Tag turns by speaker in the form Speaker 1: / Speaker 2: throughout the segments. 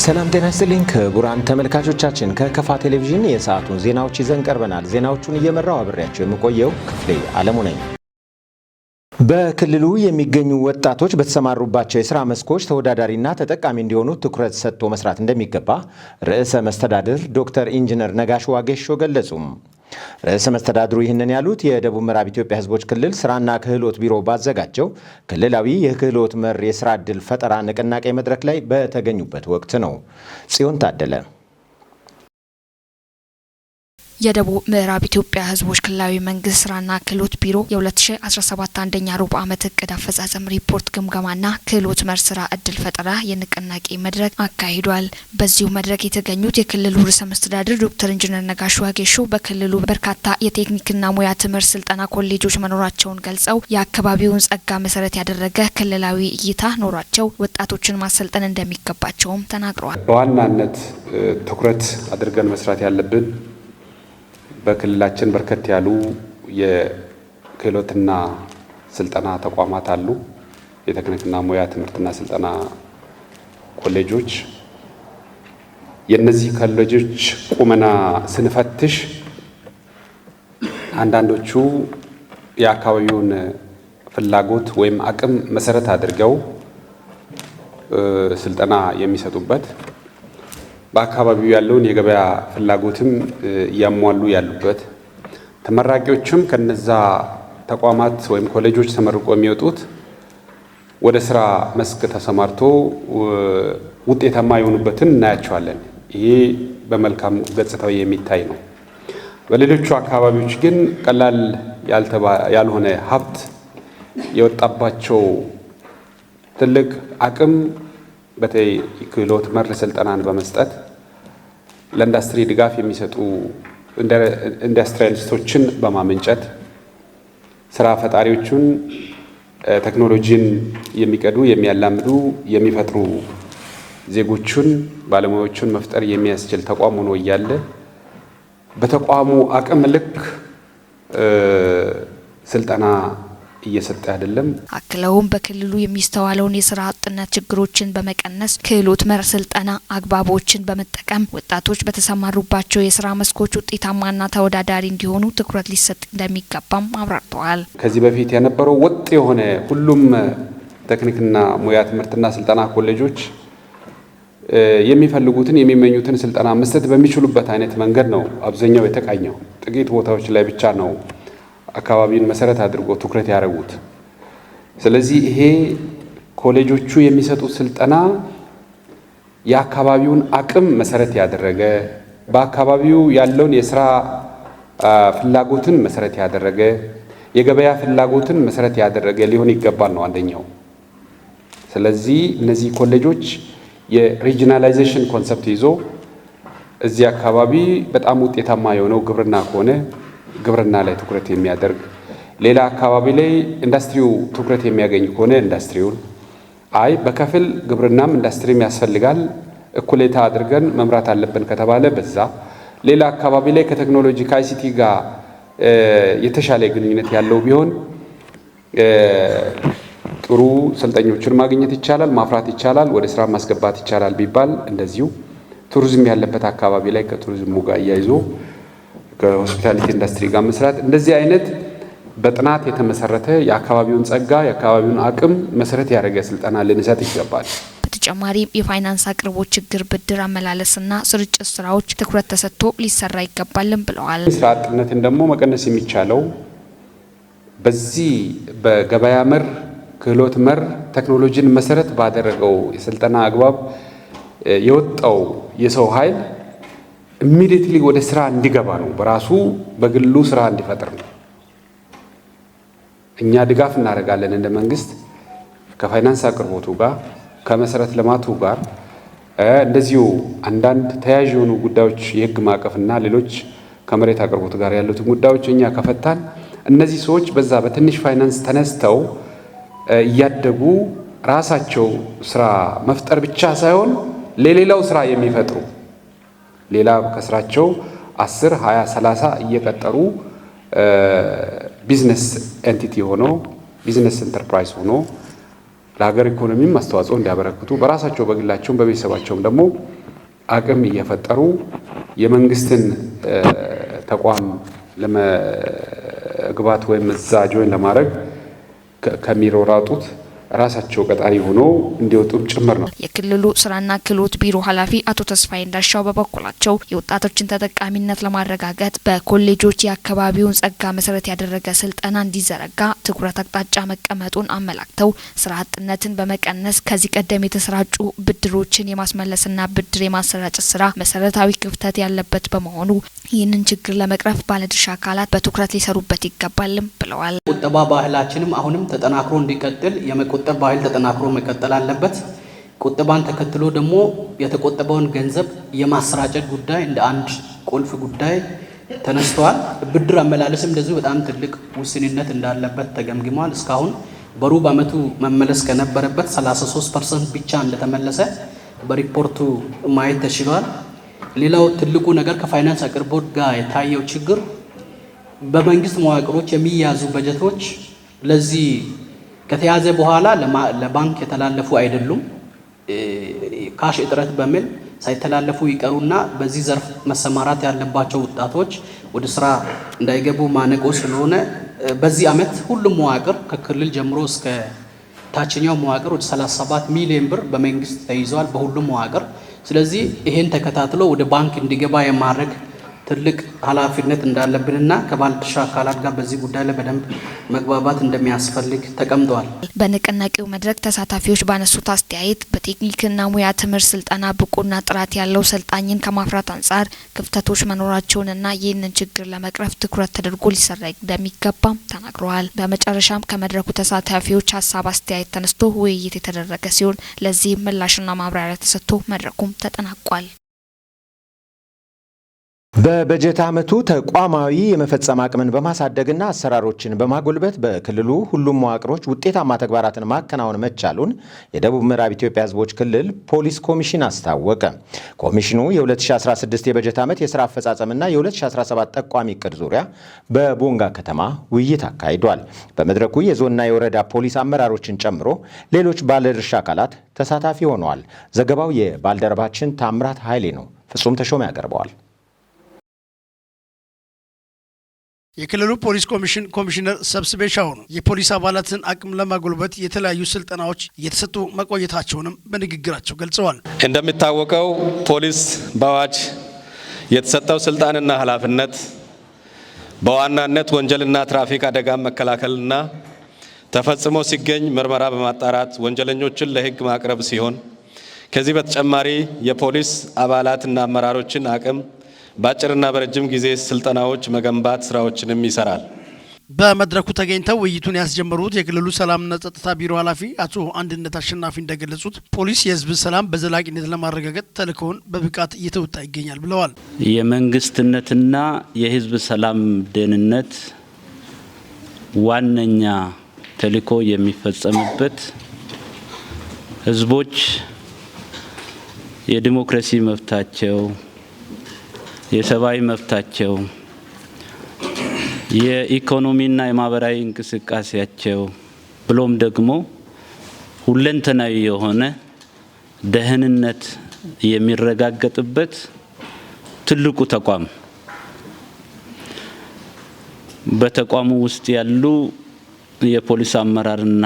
Speaker 1: ሰላም ጤና ይስጥልኝ ክቡራን ተመልካቾቻችን፣ ከከፋ ቴሌቪዥን የሰዓቱን ዜናዎች ይዘን ቀርበናል። ዜናዎቹን እየመራው አብሬያቸው የምቆየው ክፍሌ አለሙ ነኝ። በክልሉ የሚገኙ ወጣቶች በተሰማሩባቸው የስራ መስኮች ተወዳዳሪና ተጠቃሚ እንዲሆኑ ትኩረት ሰጥቶ መስራት እንደሚገባ ርዕሰ መስተዳድር ዶክተር ኢንጂነር ነጋሽ ዋጌሾ ገለጹ። ርዕሰ መስተዳድሩ ይህንን ያሉት የደቡብ ምዕራብ ኢትዮጵያ ሕዝቦች ክልል ስራና ክህሎት ቢሮ ባዘጋጀው ክልላዊ የክህሎት መር የስራ ዕድል ፈጠራ ንቅናቄ መድረክ ላይ በተገኙበት ወቅት ነው። ጽዮን ታደለ።
Speaker 2: የደቡብ ምዕራብ ኢትዮጵያ ሕዝቦች ክልላዊ መንግስት ስራና ክህሎት ቢሮ የ2017 አንደኛ ሩብ ዓመት እቅድ አፈጻጸም ሪፖርት ግምገማና ክህሎት መር ስራ እድል ፈጠራ የንቅናቄ መድረክ አካሂዷል። በዚሁ መድረክ የተገኙት የክልሉ ርዕሰ መስተዳድር ዶክተር ኢንጂነር ነጋሽ ዋጌሾ በክልሉ በርካታ የቴክኒክና ሙያ ትምህርት ስልጠና ኮሌጆች መኖራቸውን ገልጸው፣ የአካባቢውን ጸጋ መሰረት ያደረገ ክልላዊ እይታ ኖሯቸው ወጣቶችን ማሰልጠን እንደሚገባቸውም ተናግረዋል።
Speaker 3: በዋናነት ትኩረት አድርገን መስራት ያለብን በክልላችን በርከት ያሉ የክህሎትና ስልጠና ተቋማት አሉ። የቴክኒክና ሙያ ትምህርትና ስልጠና ኮሌጆች። የእነዚህ ኮሌጆች ቁመና ስንፈትሽ አንዳንዶቹ የአካባቢውን ፍላጎት ወይም አቅም መሰረት አድርገው ስልጠና የሚሰጡበት፣ በአካባቢው ያለውን የገበያ ፍላጎትም እያሟሉ ያሉበት፣ ተመራቂዎችም ከነዛ ተቋማት ወይም ኮሌጆች ተመርቆ የሚወጡት ወደ ስራ መስክ ተሰማርቶ ውጤታማ የሆኑበትን እናያቸዋለን። ይሄ በመልካም ገጽታው የሚታይ ነው። በሌሎቹ አካባቢዎች ግን ቀላል ያልሆነ ሀብት የወጣባቸው፣ ትልቅ አቅም በተለይ ክህሎት መር ስልጠናን በመስጠት ለኢንዱስትሪ ድጋፍ የሚሰጡ industrialist ኦችን በማመንጨት፣ ስራ ፈጣሪዎቹን፣ ቴክኖሎጂን የሚቀዱ፣ የሚያላምዱ፣ የሚፈጥሩ ዜጎቹን፣ ባለሙያዎቹን መፍጠር የሚያስችል ተቋም ሆኖ እያለ በተቋሙ አቅም ልክ ስልጠና እየሰጠ አይደለም።
Speaker 2: አክለውም በክልሉ የሚስተዋለውን የስራ አጥነት ችግሮችን በመቀነስ ክህሎት መር ስልጠና አግባቦችን በመጠቀም ወጣቶች በተሰማሩባቸው የስራ መስኮች ውጤታማና ተወዳዳሪ እንዲሆኑ ትኩረት ሊሰጥ እንደሚገባም አብራርተዋል።
Speaker 3: ከዚህ በፊት የነበረው ወጥ የሆነ ሁሉም ቴክኒክና ሙያ ትምህርትና ስልጠና ኮሌጆች የሚፈልጉትን፣ የሚመኙትን ስልጠና መስጠት በሚችሉበት አይነት መንገድ ነው አብዛኛው የተቃኘው። ጥቂት ቦታዎች ላይ ብቻ ነው አካባቢን መሰረት አድርጎ ትኩረት ያደረጉት። ስለዚህ ይሄ ኮሌጆቹ የሚሰጡት ስልጠና የአካባቢውን አቅም መሰረት ያደረገ፣ በአካባቢው ያለውን የስራ ፍላጎትን መሰረት ያደረገ፣ የገበያ ፍላጎትን መሰረት ያደረገ ሊሆን ይገባል ነው አንደኛው። ስለዚህ እነዚህ ኮሌጆች የ regionalization concept ይዞ እዚህ አካባቢ በጣም ውጤታማ የሆነው ግብርና ከሆነ ግብርና ላይ ትኩረት የሚያደርግ፣ ሌላ አካባቢ ላይ ኢንዱስትሪው ትኩረት የሚያገኝ ከሆነ ኢንዱስትሪውን፣ አይ በከፊል ግብርናም ኢንዱስትሪም ያስፈልጋል፣ እኩሌታ አድርገን መምራት አለብን ከተባለ በዛ፣ ሌላ አካባቢ ላይ ከቴክኖሎጂ ከ ICT ጋር የተሻለ ግንኙነት ያለው ቢሆን ጥሩ ሰልጣኞችን ማግኘት ይቻላል፣ ማፍራት ይቻላል፣ ወደ ስራ ማስገባት ይቻላል ቢባል እንደዚሁ፣ ቱሪዝም ያለበት አካባቢ ላይ ከቱሪዝሙ ጋር አያይዞ ከ hospitality industry ጋር መስራት፣ እንደዚህ አይነት በጥናት የተመሰረተ፣ የአካባቢውን ጸጋ የአካባቢውን አቅም መሰረት ያደረገ ስልጠና ልንሰጥ ይገባል።
Speaker 2: በተጨማሪም የፋይናንስ አቅርቦት ችግር፣ ብድር አመላለስና ስርጭት ስራዎች ትኩረት ተሰጥቶ ሊሰራ ይገባልም ብለዋል።
Speaker 3: ስራ አጥነትን ደግሞ መቀነስ የሚቻለው በዚህ በገበያ መር፣ ክህሎት መር፣ ቴክኖሎጂን መሰረት ባደረገው የስልጠና አግባብ የወጣው የሰው ኃይል immediately ወደ ስራ እንዲገባ ነው። በራሱ በግሉ ስራ እንዲፈጥር ነው። እኛ ድጋፍ እናደርጋለን እንደ መንግስት ከፋይናንስ አቅርቦቱ ጋር፣ ከመሰረተ ልማቱ ጋር፣ እንደዚሁ አንዳንድ ተያያዥ የሆኑ ጉዳዮች የህግ ማዕቀፍና ሌሎች ከመሬት አቅርቦት ጋር ያሉትን ጉዳዮች እኛ ከፈታን እነዚህ ሰዎች በዛ በትንሽ ፋይናንስ ተነስተው እያደጉ ራሳቸው ስራ መፍጠር ብቻ ሳይሆን ለሌላው ስራ የሚፈጥሩ፣ ሌላ ከስራቸው 10፣ 20፣ 30 እየቀጠሩ business entity ሆኖ፣ business enterprise ሆኖ ለሀገር ኢኮኖሚም አስተዋጽኦ እንዲያበረክቱ በራሳቸው በግላቸውም በቤተሰባቸውም ደግሞ አቅም እየፈጠሩ የመንግስትን ተቋም ለመግባት ወይም እዛ join ለማድረግ ከሚሮራጡት ራሳቸው ቀጣሪ ሆኖ እንዲወጡም ጭምር ነው።
Speaker 2: የክልሉ ስራና ክህሎት ቢሮ ኃላፊ አቶ ተስፋዬ እንዳሻው በበኩላቸው የወጣቶችን ተጠቃሚነት ለማረጋገጥ በኮሌጆች የአካባቢውን ጸጋ መሰረት ያደረገ ስልጠና እንዲዘረጋ ትኩረት አቅጣጫ መቀመጡን አመላክተው፣ ስራ አጥነትን በመቀነስ ከዚህ ቀደም የተሰራጩ ብድሮችን የማስመለስና ብድር የማሰራጨት ስራ መሰረታዊ ክፍተት ያለበት በመሆኑ ይህንን ችግር ለመቅረፍ ባለድርሻ አካላት በትኩረት ሊሰሩበት ይገባልም ብለዋል።
Speaker 4: ቁጠባ ባህላችንም አሁንም ተጠናክሮ እንዲቀጥል፣ የመቆጠብ ባህል ተጠናክሮ መቀጠል አለበት። ቁጠባን ተከትሎ ደግሞ የተቆጠበውን ገንዘብ የማሰራጨት ጉዳይ እንደ አንድ ቁልፍ ጉዳይ ተነስተዋል። ብድር አመላለስም እንደዚሁ በጣም ትልቅ ውስንነት እንዳለበት ተገምግሟል። እስካሁን በሩብ ዓመቱ መመለስ ከነበረበት 33% ብቻ እንደተመለሰ በሪፖርቱ ማየት ተችሏል። ሌላው ትልቁ ነገር ከፋይናንስ አቅርቦት ጋር የታየው ችግር በመንግስት መዋቅሮች የሚያዙ በጀቶች ለዚህ ከተያዘ በኋላ ለባንክ የተላለፉ አይደሉም። Cash እጥረት በሚል ሳይተላለፉ ይቀሩና በዚህ ዘርፍ መሰማራት ያለባቸው ወጣቶች ወደ ስራ እንዳይገቡ ማነቆ ስለሆነ፣ በዚህ ዓመት ሁሉም መዋቅር ከክልል ጀምሮ እስከ ታችኛው መዋቅር ወደ 37 ሚሊዮን ብር በመንግስት ተይዟል በሁሉም መዋቅር። ስለዚህ ይሄን ተከታትሎ ወደ ባንክ እንዲገባ የማድረግ ትልቅ ኃላፊነት እንዳለብንና ከባለድርሻ አካላት ጋር በዚህ ጉዳይ ላይ በደንብ መግባባት እንደሚያስፈልግ ተቀምጠዋል።
Speaker 2: በንቅናቄው መድረክ ተሳታፊዎች ባነሱት አስተያየት በቴክኒክና ሙያ ትምህርት ስልጠና ብቁና ጥራት ያለው ሰልጣኝን ከማፍራት አንጻር ክፍተቶች መኖራቸውንና ይህንን ችግር ለመቅረፍ ትኩረት ተደርጎ ሊሰራ እንደሚገባም ተናግረዋል። በመጨረሻም ከመድረኩ ተሳታፊዎች ሀሳብ አስተያየት ተነስቶ ውይይት የተደረገ ሲሆን፣ ለዚህም ምላሽና ማብራሪያ ተሰጥቶ መድረኩም ተጠናቋል።
Speaker 1: በበጀት ዓመቱ ተቋማዊ የመፈጸም አቅምን በማሳደግና አሰራሮችን በማጎልበት በክልሉ ሁሉም መዋቅሮች ውጤታማ ተግባራትን ማከናወን መቻሉን የደቡብ ምዕራብ ኢትዮጵያ ሕዝቦች ክልል ፖሊስ ኮሚሽን አስታወቀ። ኮሚሽኑ የ2016 የበጀት ዓመት የሥራ አፈጻጸምና የ2017 ጠቋሚ ዕቅድ ዙሪያ በቦንጋ ከተማ ውይይት አካሂዷል። በመድረኩ የዞንና የወረዳ ፖሊስ አመራሮችን ጨምሮ ሌሎች ባለድርሻ አካላት ተሳታፊ ሆነዋል። ዘገባው የባልደረባችን ታምራት ኃይሌ ነው። ፍጹም ተሾመ ያቀርበዋል።
Speaker 5: የክልሉ ፖሊስ ኮሚሽን ኮሚሽነር ሰብስቤ ሻውኑ የፖሊስ አባላትን አቅም ለማጎልበት የተለያዩ ስልጠናዎች እየተሰጡ መቆየታቸውንም በንግግራቸው ገልጸዋል።
Speaker 6: እንደሚታወቀው ፖሊስ በአዋጅ የተሰጠው ስልጣንና ኃላፊነት በዋናነት ወንጀልና ትራፊክ አደጋን መከላከልና ተፈጽሞ ሲገኝ ምርመራ በማጣራት ወንጀለኞችን ለሕግ ማቅረብ ሲሆን፣ ከዚህ በተጨማሪ የፖሊስ አባላትና አመራሮችን አቅም በአጭርና በረጅም ጊዜ ስልጠናዎች መገንባት ስራዎችንም ይሰራል።
Speaker 5: በመድረኩ ተገኝተው ውይይቱን ያስጀመሩት የክልሉ ሰላምና ጸጥታ ቢሮ ኃላፊ አቶ አንድነት አሸናፊ እንደገለጹት ፖሊስ የሕዝብን ሰላም በዘላቂነት ለማረጋገጥ ተልእኮውን በብቃት እየተወጣ ይገኛል ብለዋል።
Speaker 7: የመንግስትነትና የሕዝብ ሰላም ደህንነት ዋነኛ ተልእኮ የሚፈጸምበት፣ ሕዝቦች የዲሞክራሲ መብታቸው፣ የሰብአዊ መብታቸው፣ የኢኮኖሚና የማህበራዊ እንቅስቃሴያቸው ብሎም ደግሞ ሁለንተናዊ የሆነ ደህንነት የሚረጋገጥበት ትልቁ ተቋም፣ በተቋሙ ውስጥ ያሉ የፖሊስ አመራርና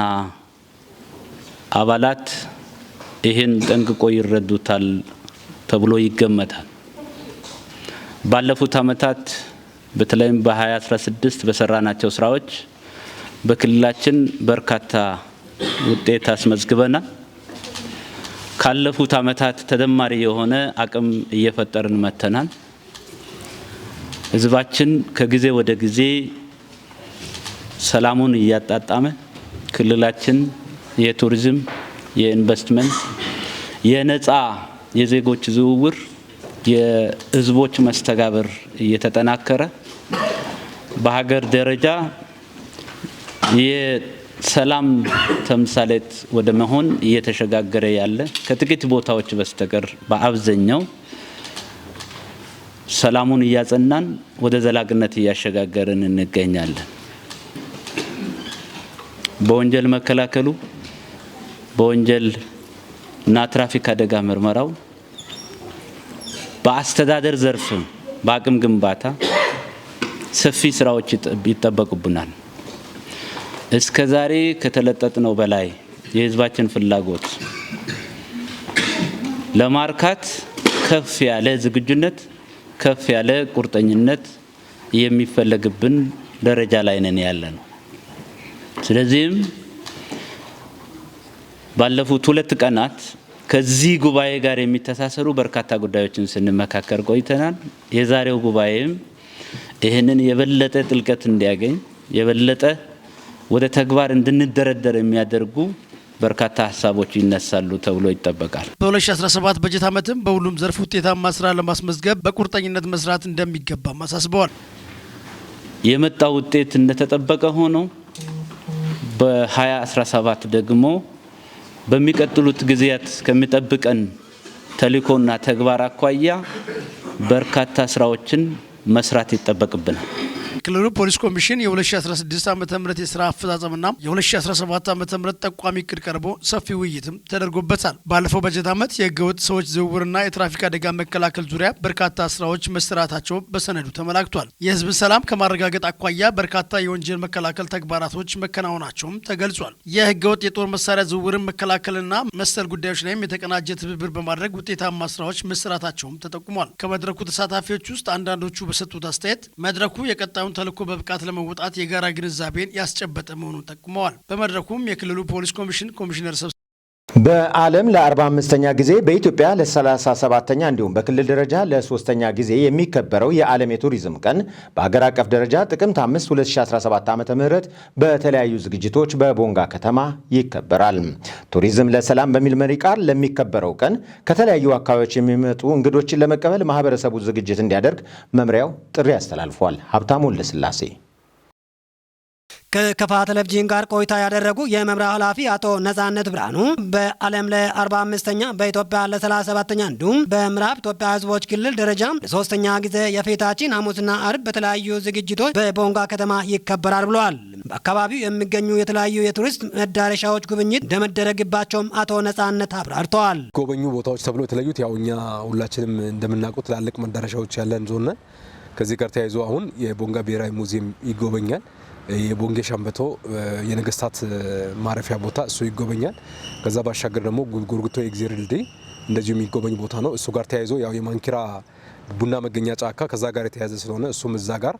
Speaker 7: አባላት ይህን ጠንቅቆ ይረዱታል ተብሎ ይገመታል። ባለፉት ዓመታት በተለይም በ2016 በሰራናቸው ስራዎች በክልላችን በርካታ ውጤት አስመዝግበናል። ካለፉት ዓመታት ተደማሪ የሆነ አቅም እየፈጠርን መጥተናል። ህዝባችን ከጊዜ ወደ ጊዜ ሰላሙን እያጣጣመ፣ ክልላችን የቱሪዝም፣ የኢንቨስትመንት፣ የነፃ የዜጎች ዝውውር፣ የህዝቦች መስተጋብር እየተጠናከረ፣ በሀገር ደረጃ የሰላም ተምሳሌት ወደ መሆን እየተሸጋገረ ያለ፣ ከጥቂት ቦታዎች በስተቀር በአብዛኛው ሰላሙን እያጸናን ወደ ዘላቂነት እያሸጋገርን እንገኛለን። በወንጀል መከላከሉ፣ በወንጀል እና ትራፊክ አደጋ ምርመራው፣ በአስተዳደር ዘርፍ በአቅም ግንባታ ሰፊ ስራዎች ይጠበቁብናል። እስከ ዛሬ ከተለጠጥነው በላይ የህዝባችን ፍላጎት ለማርካት ከፍ ያለ ዝግጁነት፣ ከፍ ያለ ቁርጠኝነት የሚፈለግብን ደረጃ ላይ ነን ያለ ነው። ስለዚህም ባለፉት 2 ቀናት ከዚህ ጉባኤ ጋር የሚተሳሰሩ በርካታ ጉዳዮችን ስንመካከር ቆይተናል። የዛሬው ጉባኤም ይህንን የበለጠ ጥልቀት እንዲያገኝ፣ የበለጠ ወደ ተግባር እንድንደረደር የሚያደርጉ በርካታ ሀሳቦች ይነሳሉ ተብሎ ይጠበቃል።
Speaker 5: በ2017 በጀት ዓመትም በሁሉም ዘርፍ ውጤታማ ስራ ለማስመዝገብ በቁርጠኝነት መስራት እንደሚገባም አሳስበዋል።
Speaker 7: የመጣው ውጤት እንደተጠበቀ ሆኖ በ2017 ደግሞ በሚቀጥሉት ጊዜያት ከሚጠብቀን ተልእኮና ተግባር አኳያ በርካታ ስራዎችን መስራት ይጠበቅብናል።
Speaker 5: የክልሉ ፖሊስ ኮሚሽን የ2016 ዓ ም የስራ አፈጻጸምና የ2017 ዓ ም ጠቋሚ እቅድ ቀርቦ ሰፊ ውይይትም ተደርጎበታል። ባለፈው በጀት ዓመት የህገወጥ ሰዎች ዝውውርና የትራፊክ አደጋ መከላከል ዙሪያ በርካታ ስራዎች መሰራታቸው በሰነዱ ተመላክቷል። የህዝብን ሰላም ከማረጋገጥ አኳያ በርካታ የወንጀል መከላከል ተግባራቶች መከናወናቸውም ተገልጿል። የህገወጥ የጦር መሳሪያ ዝውውርን መከላከልና መሰል ጉዳዮች ላይም የተቀናጀ ትብብር በማድረግ ውጤታማ ስራዎች መሰራታቸውም ተጠቁሟል። ከመድረኩ ተሳታፊዎች ውስጥ አንዳንዶቹ በሰጡት አስተያየት መድረኩ የቀጣዩን ተልዕኮ በብቃት ለመወጣት የጋራ ግንዛቤን ያስጨበጠ መሆኑን ጠቁመዋል። በመድረኩም የክልሉ ፖሊስ ኮሚሽን ኮሚሽነር
Speaker 1: በዓለም ለ45ኛ ጊዜ፣ በኢትዮጵያ ለ37ኛ እንዲሁም በክልል ደረጃ ለሶስተኛ ጊዜ የሚከበረው የዓለም የቱሪዝም ቀን በሀገር አቀፍ ደረጃ ጥቅምት 5 2017 ዓ.ም በተለያዩ ዝግጅቶች በቦንጋ ከተማ ይከበራል። ቱሪዝም ለሰላም በሚል መሪ ቃል ለሚከበረው ቀን ከተለያዩ አካባቢዎች የሚመጡ እንግዶችን ለመቀበል ማህበረሰቡ ዝግጅት እንዲያደርግ መምሪያው ጥሪ አስተላልፏል። ሀብታሙ ወልደስላሴ።
Speaker 8: ከከፋ ቴሌቪዥን ጋር ቆይታ ያደረጉ የመምሪያ ኃላፊ አቶ ነጻነት ብርሃኑ በዓለም ለ45ኛ፣ በኢትዮጵያ ለ37ኛ እንዲሁም በምዕራብ ኢትዮጵያ ሕዝቦች ክልል ደረጃ ለሶስተኛ ጊዜ የፊታችን ሐሙስና አርብ በተለያዩ ዝግጅቶች በቦንጋ ከተማ ይከበራል ብለዋል። በአካባቢው የሚገኙ የተለያዩ የቱሪስት መዳረሻዎች ጉብኝት እንደሚደረግባቸውም አቶ ነጻነት አብራርተዋል።
Speaker 9: ጎበኙ ቦታዎች ተብሎ የተለዩት ያው እኛ ሁላችንም እንደምናውቀው ትላልቅ መዳረሻዎች ያለን ዞን ነን። ከዚህ ጋር ተያይዞ አሁን የቦንጋ ብሔራዊ ሙዚየም ይጎበኛል። የቦንጌ ሸምበቶ የነገስታት ማረፊያ ቦታ እሱ ይጎበኛል። ከዛ ባሻገር ደግሞ ጉርጉቶ የእግዜር ድልድይ እንደዚሁ የሚጎበኝ ቦታ ነው። እሱ ጋር ተያይዞ ያው የማንኪራ ቡና መገኛ ጫካ ከዛ ጋር የተያያዘ ስለሆነ እሱም እዛ ጋር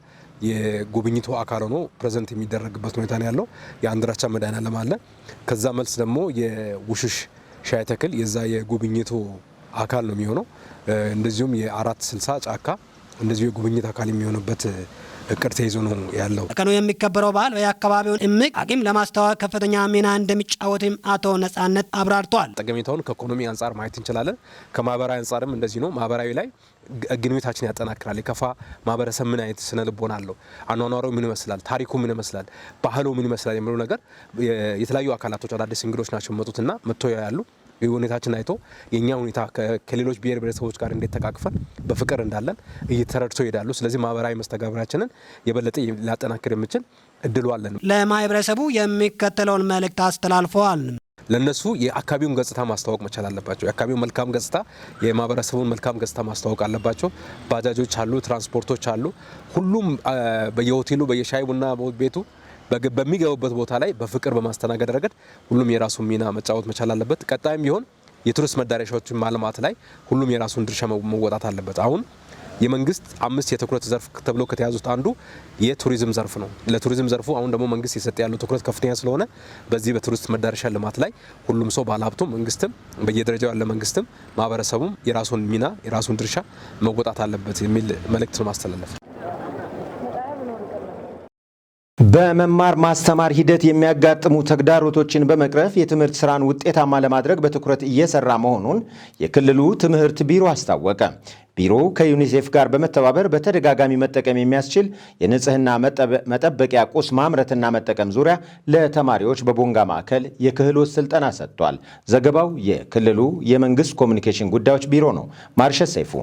Speaker 9: የጉብኝቱ አካል ሆኖ present የሚደረግበት ሁኔታ ነው ያለው። የአንድራቻ መድኃኔዓለም አለ። ከዛ መልስ ደግሞ የውሽሽ ሻይ ተክል የዛ የጉብኝቱ አካል ነው የሚሆነው። እንደዚሁም የ460 ጫካ እንደዚሁ የጉብኝት አካል የሚሆንበት እቅድ ተይዞ ነው ያለው።
Speaker 8: በቀኑ የሚከበረው በዓል የአካባቢውን እምቅ አቅም ለማስተዋወቅ ከፍተኛ ሚና እንደሚጫወትም አቶ ነጻነት አብራርተዋል።
Speaker 9: ጠቀሜታውን ከኢኮኖሚ አንጻር ማየት እንችላለን። ከማህበራዊ አንጻርም እንደዚህ ነው። ማህበራዊ ላይ ግንኙነታችን ያጠናክራል። የከፋ ማህበረሰብ ምን አይነት ስነ ልቦና አለው፣ አኗኗሩ ምን ይመስላል፣ ታሪኩ ምን ይመስላል፣ ባህሉ ምን ይመስላል የሚለው ነገር የተለያዩ አካላቶች አዳዲስ እንግዶች ናቸው መጡትና መጥቶ ያሉ ሁኔታችን አይቶ የእኛ ሁኔታ ከሌሎች ብሔር ብሔረሰቦች ጋር እንዴት ተቃቅፈን በፍቅር እንዳለን እየተረድቶ ይሄዳሉ። ስለዚህ ማህበራዊ መስተጋብራችንን የበለጠ ሊያጠናክር የሚችል እድሉ አለን።
Speaker 8: ለማህበረሰቡ የሚከተለውን መልእክት አስተላልፈዋል።
Speaker 9: ለነሱ የአካባቢውን ገጽታ ማስተዋወቅ መቻል አለባቸው። የአካባቢውን መልካም ገጽታ፣ የማህበረሰቡን መልካም ገጽታ ማስተዋወቅ አለባቸው። ባጃጆች አሉ፣ ትራንስፖርቶች አሉ። ሁሉም በየሆቴሉ በየሻይ ቡና ቤቱ በሚገቡበት ቦታ ላይ በፍቅር በማስተናገድ ረገድ ሁሉም የራሱን ሚና መጫወት መቻል አለበት። ቀጣይም ቢሆን የቱሪስት መዳረሻዎችን ማልማት ላይ ሁሉም የራሱን ድርሻ መወጣት አለበት። አሁን የመንግስት አምስት የትኩረት ዘርፍ ተብሎ ከተያዙት አንዱ የቱሪዝም ዘርፍ ነው። ለቱሪዝም ዘርፉ አሁን ደግሞ መንግስት የሰጠ ያለው ትኩረት ከፍተኛ ስለሆነ በዚህ በቱሪስት መዳረሻ ልማት ላይ ሁሉም ሰው ባለሀብቱ፣ መንግስትም፣ በየደረጃው ያለ መንግስትም፣ ማህበረሰቡም የራሱን ሚና የራሱን ድርሻ መወጣት አለበት የሚል መልእክት ነው ማስተላለፍ።
Speaker 1: በመማር ማስተማር ሂደት የሚያጋጥሙ ተግዳሮቶችን በመቅረፍ የትምህርት ስራን ውጤታማ ለማድረግ በትኩረት እየሰራ መሆኑን የክልሉ ትምህርት ቢሮ አስታወቀ። ቢሮው ከዩኒሴፍ ጋር በመተባበር በተደጋጋሚ መጠቀም የሚያስችል የንጽህና መጠበቂያ ቁስ ማምረትና መጠቀም ዙሪያ ለተማሪዎች በቦንጋ ማዕከል የክህሎት ስልጠና ሰጥቷል። ዘገባው የክልሉ የመንግስት ኮሚኒኬሽን ጉዳዮች ቢሮ ነው። ማርሸት ሰይፉ።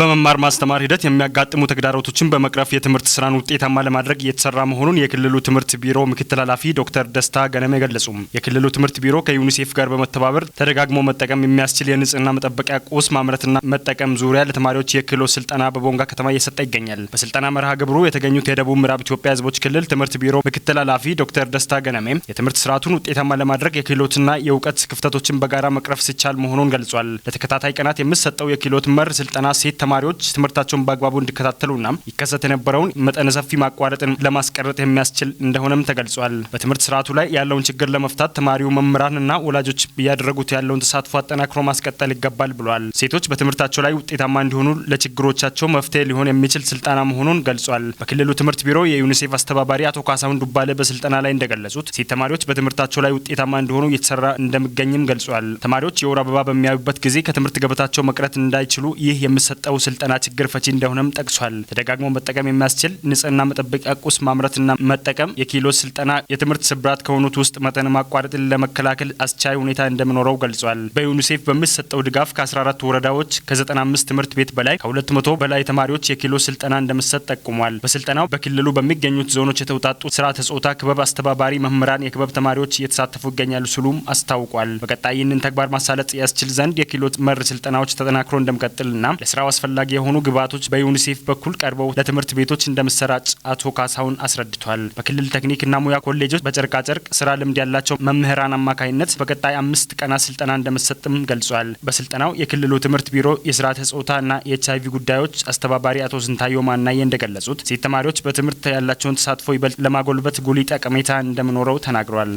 Speaker 10: በመማር ማስተማር ሂደት የሚያጋጥሙ ተግዳሮቶችን በመቅረፍ የትምህርት ስራን ውጤታማ ለማድረግ እየተሰራ መሆኑን የክልሉ ትምህርት ቢሮ ምክትል ኃላፊ ዶክተር ደስታ ገነሜ ገለጹ። የክልሉ ትምህርት ቢሮ ከዩኒሴፍ ጋር በመተባበር ተደጋግሞ መጠቀም የሚያስችል የንጽህና መጠበቂያ ቁስ ማምረትና መጠቀም ዙሪያ ለተማሪዎች የክህሎት ስልጠና በቦንጋ ከተማ እየሰጠ ይገኛል። በስልጠና መርሃ ግብሩ የተገኙት የደቡብ ምዕራብ ኢትዮጵያ ሕዝቦች ክልል ትምህርት ቢሮ ምክትል ኃላፊ ዶክተር ደስታ ገነሜ የትምህርት ስርዓቱን ውጤታማ ለማድረግ የክህሎትና የእውቀት ክፍተቶችን በጋራ መቅረፍ ሲቻል መሆኑን ገልጿል። ለተከታታይ ቀናት የሚሰጠው የክህሎት መር ስልጠና ሴት ተማሪዎች ትምህርታቸውን በአግባቡ እንዲከታተሉና ይከሰት የነበረውን መጠነ ሰፊ ማቋረጥን ለማስቀረት የሚያስችል እንደሆነም ተገልጿል። በትምህርት ስርዓቱ ላይ ያለውን ችግር ለመፍታት ተማሪው፣ መምህራንና ወላጆች እያደረጉት ያለውን ተሳትፎ አጠናክሮ ማስቀጠል ይገባል ብሏል። ሴቶች በትምህርታቸው ላይ ውጤታማ እንዲሆኑ ለችግሮቻቸው መፍትሄ ሊሆን የሚችል ስልጠና መሆኑን ገልጿል። በክልሉ ትምህርት ቢሮ የዩኒሴፍ አስተባባሪ አቶ ካሳሁን ዱባለ በስልጠና ላይ እንደገለጹት ሴት ተማሪዎች በትምህርታቸው ላይ ውጤታማ እንዲሆኑ እየተሰራ እንደሚገኝም ገልጿል። ተማሪዎች የወር አበባ በሚያዩበት ጊዜ ከትምህርት ገበታቸው መቅረት እንዳይችሉ ይህ የሚሰጠው ስልጠና ችግር ፈቺ እንደሆነም ጠቅሷል። ተደጋግሞ መጠቀም የሚያስችል ንጽህና መጠበቂያ ቁስ ማምረትና መጠቀም የክህሎት ስልጠና የትምህርት ስብራት ከሆኑት ውስጥ መጠን ማቋረጥን ለመከላከል አስቻይ ሁኔታ እንደሚኖረው ገልጿል። በዩኒሴፍ በሚሰጠው ድጋፍ ከ14 ወረዳዎች ከ95 ትምህርት ቤት በላይ ከ200 በላይ ተማሪዎች የክህሎት ስልጠና እንደሚሰጥ ጠቁሟል። በስልጠናው በክልሉ በሚገኙት ዞኖች የተውጣጡ ስርዓተ ጾታ ክበብ አስተባባሪ መምህራን፣ የክበብ ተማሪዎች እየተሳተፉ ይገኛሉ ሲሉም አስታውቋል። በቀጣይ ይህንን ተግባር ማሳለጥ ያስችል ዘንድ የክህሎት መር ስልጠናዎች ተጠናክሮ እንደሚቀጥልና ለስራው አስፈላጊ የሆኑ ግብዓቶች በዩኒሴፍ በኩል ቀርበው ለትምህርት ቤቶች እንደሚሰራጭ አቶ ካሳሁን አስረድቷል። በክልል ቴክኒክና ሙያ ኮሌጆች በጨርቃጨርቅ ስራ ልምድ ያላቸው መምህራን አማካኝነት በቀጣይ 5 ቀናት ስልጠና እንደሚሰጥም ገልጿል። በስልጠናው የክልሉ ትምህርት ቢሮ የስርዓተ ጾታና የኤችአይቪ ጉዳዮች አስተባባሪ አቶ ስንታየሁ ማናዬ እንደገለጹት ሴት ተማሪዎች በትምህርት ያላቸውን ተሳትፎ ይበልጥ ለማጎልበት ጉልህ ጠቀሜታ እንደሚኖረው ተናግሯል።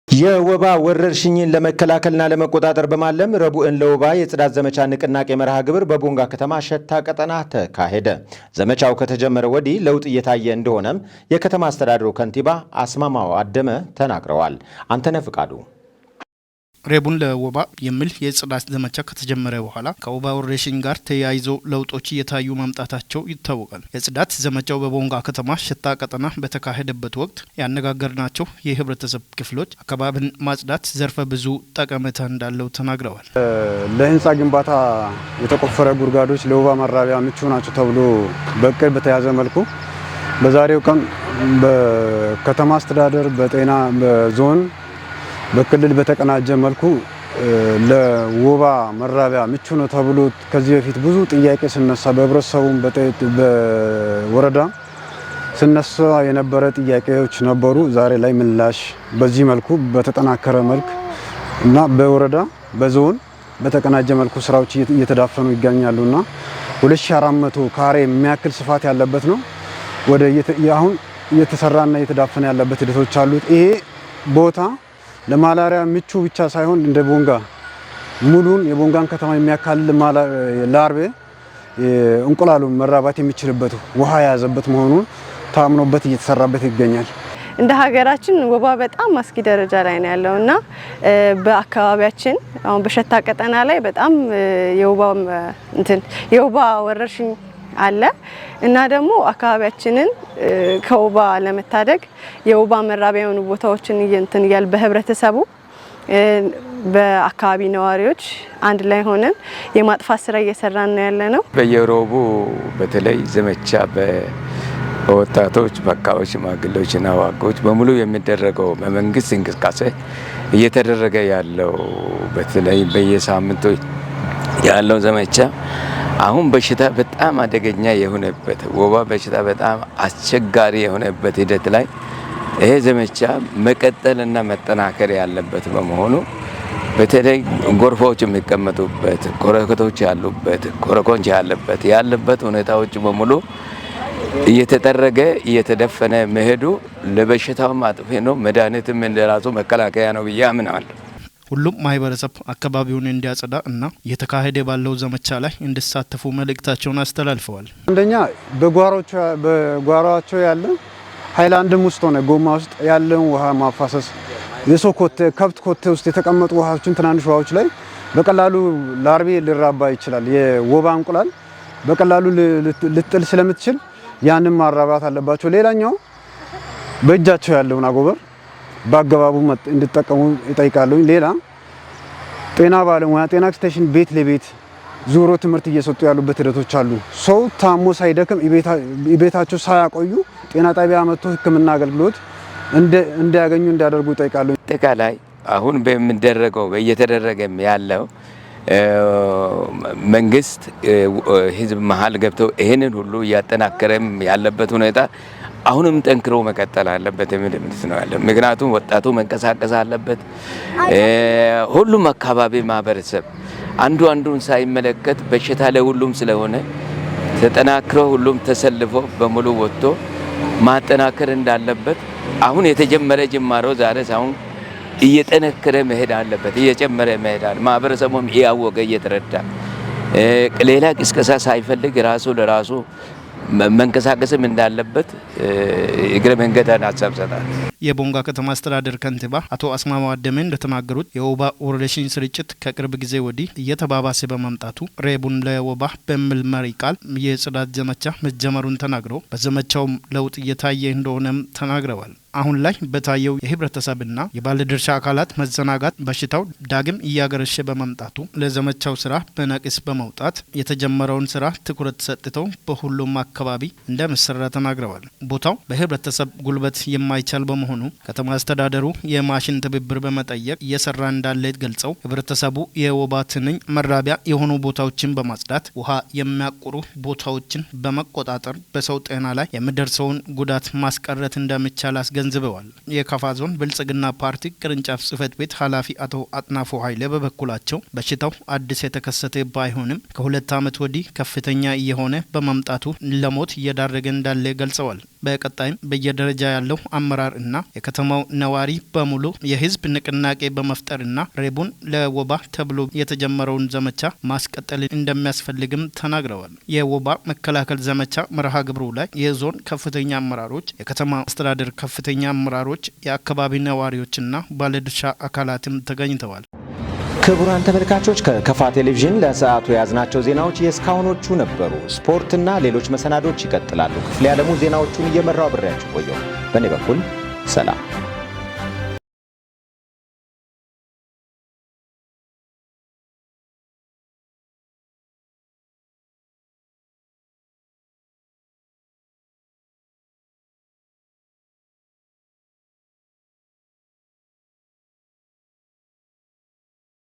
Speaker 1: የወባ ወረርሽኝን ለመከላከልና ለመቆጣጠር በማለም ረቡዕን ለወባ የጽዳት ዘመቻ ንቅናቄ መርሃ ግብር በቦንጋ ከተማ ሸታ ቀጠና ተካሄደ። ዘመቻው ከተጀመረ ወዲህ ለውጥ እየታየ እንደሆነም የከተማ አስተዳደሩ ከንቲባ አስማማው አደመ ተናግረዋል። አንተነህ ፍቃዱ።
Speaker 5: ረቡዕን ለወባ የሚል የጽዳት ዘመቻ ከተጀመረ በኋላ ከወባ ወረርሽኝ ጋር ተያይዞ ለውጦች እየታዩ መምጣታቸው ይታወቃል። የጽዳት ዘመቻው በቦንጋ ከተማ ሸታ ቀጠና በተካሄደበት ወቅት ያነጋገርናቸው የህብረተሰብ ክፍሎች አካባቢን ማጽዳት ዘርፈ ብዙ ጠቀሜታ እንዳለው ተናግረዋል።
Speaker 11: ለህንፃ ግንባታ የተቆፈረ ጉድጓዶች ለወባ መራቢያ ምቹ ናቸው ተብሎ በእቅድ በተያዘ መልኩ በዛሬው ቀን በከተማ አስተዳደር፣ በጤና፣ በዞን፣ በክልል በተቀናጀ መልኩ ለወባ መራቢያ ምቹ ነው ተብሎ ከዚህ በፊት ብዙ ጥያቄ ስነሳ በህብረተሰቡም በወረዳ ስነሳ የነበረ ጥያቄዎች ነበሩ። ዛሬ ላይ ምላሽ በዚህ መልኩ በተጠናከረ መልክ እና በወረዳ፣ በዞን በተቀናጀ መልኩ ስራዎች እየተዳፈኑ ይገኛሉና 2400 ካሬ የሚያክል ስፋት ያለበት ነው። ወደ አሁን እየተሰራና እየተዳፈነ ያለበት ሂደቶች አሉት። ይሄ ቦታ ለማላሪያ ምቹ ብቻ ሳይሆን እንደ ቦንጋ ሙሉን የቦንጋን ከተማ የሚያካልል ላርቤ እንቁላሉን መራባት የሚችልበት ውሃ የያዘበት መሆኑን ታምኖበት እየተሰራበት ይገኛል።
Speaker 12: እንደ ሀገራችን ወባ በጣም አስጊ ደረጃ ላይ ነው ያለው እና በአካባቢያችን አሁን በሸታ ቀጠና ላይ በጣም የወባ ወረርሽኝ አለ እና ደግሞ አካባቢያችንን ከወባ ለመታደግ የወባ መራቢያ የሆኑ ቦታዎችን እንትን እያል በህብረተሰቡ፣ በአካባቢ ነዋሪዎች አንድ ላይ ሆነን የማጥፋት ስራ እየሰራን ነው ያለ ነው።
Speaker 13: በየሮቡ በተለይ ዘመቻ በወጣቶች፣ በአካባቢ ሽማግሌዎችና አዋቂዎች በሙሉ የሚደረገው በመንግስት እንቅስቃሴ እየተደረገ ያለው በተለይ በየሳምንቱ ያለው ዘመቻ አሁን በሽታ በጣም አደገኛ የሆነበት፣ ወባ በሽታ በጣም አስቸጋሪ የሆነበት ሂደት ላይ ይሄ ዘመቻ መቀጠልና መጠናከር ያለበት በመሆኑ በተለይ ጎርፎች የሚቀመጡበት፣ ኮረኮቶች ያሉበት፣ ኮረኮንች ያለበት ሁኔታዎች በሙሉ እየተጠረገ እየተደፈነ መሄዱ ለበሽታው ማጥፊ ነው፣ መድኃኒትም እንደራሱ መከላከያ ነው ብዬ አምናለሁ።
Speaker 5: ሁሉም ማህበረሰብ አካባቢውን እንዲያጸዳ እና እየተካሄደ ባለው ዘመቻ ላይ እንዲሳተፉ መልእክታቸውን አስተላልፈዋል።
Speaker 11: አንደኛ በጓሯቸው ያለ ሃይላንድም ውስጥ ሆነ ጎማ ውስጥ ያለውን ውሃ ማፋሰስ፣ የሰው ኮቴ፣ ከብት ኮቴ ውስጥ የተቀመጡ ውሃዎችን፣ ትናንሽ ውሃዎች ላይ በቀላሉ larvae ሊራባ ይችላል። የወባ እንቁላል በቀላሉ ልጥል ስለምትችል ያንን ማራባት አለባቸው። ሌላኛው በእጃቸው ያለውን አጎበር በአገባቡ እንዲጠቀሙ ይጠይቃሉ። ሌላ ጤና ባለሙያ፣ ጤና extension ቤት ለቤት ዞሮ ትምህርት እየሰጡ ያሉበት ሂደቶች አሉ። ሰው ታሞ ሳይደክም ቤታቸው ሳያቆዩ ጤና ጣቢያ መጥቶ ሕክምና አገልግሎት እንዲያገኙ እንዲያደርጉ ይጠይቃሉ።
Speaker 13: አጠቃላይ አሁን በሚደረገው እየተደረገም ያለው መንግስት ህዝብ መሀል ገብተው ይህንን ሁሉ እያጠናከረም ያለበት ሁኔታ አሁንም ጠንክሮ መቀጠል አለበት የሚል እምነት ነው ያለው። ምክንያቱም ወጣቱ መንቀሳቀስ አለበት። ሁሉም አካባቢ ማህበረሰብ አንዱ አንዱን ሳይመለከት በሽታ ለሁሉም ስለሆነ ተጠናክሮ ሁሉም ተሰልፎ በሙሉ ወጥቶ ማጠናከር እንዳለበት አሁን የተጀመረ ጅማሮ ዛሬ ሳይሆን እየጠነከረ መሄድ አለበት፣ እየጨመረ መሄድ አለ። ማህበረሰቡም እያወቀ እየተረዳ ሌላ ቅስቀሳ ሳይፈልግ ራሱ ለራሱ መንቀሳቀስም እንዳለበት እግረ መንገድ ሀሳብ ሰጣል።
Speaker 14: የቦንጋ ከተማ አስተዳደር ከንቲባ አቶ አስማማው አደሜ እንደተናገሩት የወባ ወረርሽኝ ስርጭት ከቅርብ ጊዜ ወዲህ እየተባባሰ በመምጣቱ ሬቡን ለወባ በሚል መሪ ቃል የጽዳት ዘመቻ መጀመሩን ተናግረው በዘመቻውም ለውጥ እየታየ እንደሆነም ተናግረዋል። አሁን ላይ በታየው የህብረተሰብና የባለድርሻ አካላት መዘናጋት በሽታው ዳግም እያገረሸ በመምጣቱ ለዘመቻው ስራ በነቂስ በመውጣት የተጀመረውን ስራ ትኩረት ሰጥተው በሁሉም አካባቢ እንደሚሰራ ተናግረዋል። ቦታው በህብረተሰብ ጉልበት የማይቻል በመሆኑ ከተማ አስተዳደሩ የማሽን ትብብር በመጠየቅ እየሰራ እንዳለ ገልጸው ህብረተሰቡ የወባ ትንኝ መራቢያ የሆኑ ቦታዎችን በማጽዳት ውሃ የሚያቁሩ ቦታዎችን በመቆጣጠር በሰው ጤና ላይ የሚደርሰውን ጉዳት ማስቀረት እንደሚቻል አስገንዝበዋል። የካፋ ዞን ብልጽግና ፓርቲ ቅርንጫፍ ጽህፈት ቤት ኃላፊ አቶ አጥናፉ ኃይሌ በበኩላቸው በሽታው አዲስ የተከሰተ ባይሆንም ከ2 ዓመት ወዲህ ከፍተኛ እየሆነ በመምጣቱ ለሞት እየዳረገ እንዳለ ገልጸዋል። በቀጣይም በየደረጃ ያለው አመራር እና የከተማው ነዋሪ በሙሉ የህዝብ ንቅናቄ በመፍጠርና ሬቡን ለወባ ተብሎ የተጀመረውን ዘመቻ ማስቀጠል እንደሚያስፈልግም ተናግረዋል። የወባ መከላከል ዘመቻ መርሃ ግብሩ ላይ የዞን ከፍተኛ አመራሮች፣ የከተማ አስተዳደር ከፍተኛ አመራሮች፣ የአካባቢ ነዋሪዎችና ባለድርሻ አካላትም ተገኝተዋል።
Speaker 1: ክቡራን ተመልካቾች ከከፋ ቴሌቪዥን ለሰዓቱ የያዝናቸው ዜናዎች የእስካሁኖቹ ነበሩ። ስፖርትና ሌሎች መሰናዶች ይቀጥላሉ። ክፍሌ ዓለሙ ዜናዎቹን እየመራው አብሬያችሁ ቆየሁ። በእኔ በኩል ሰላም።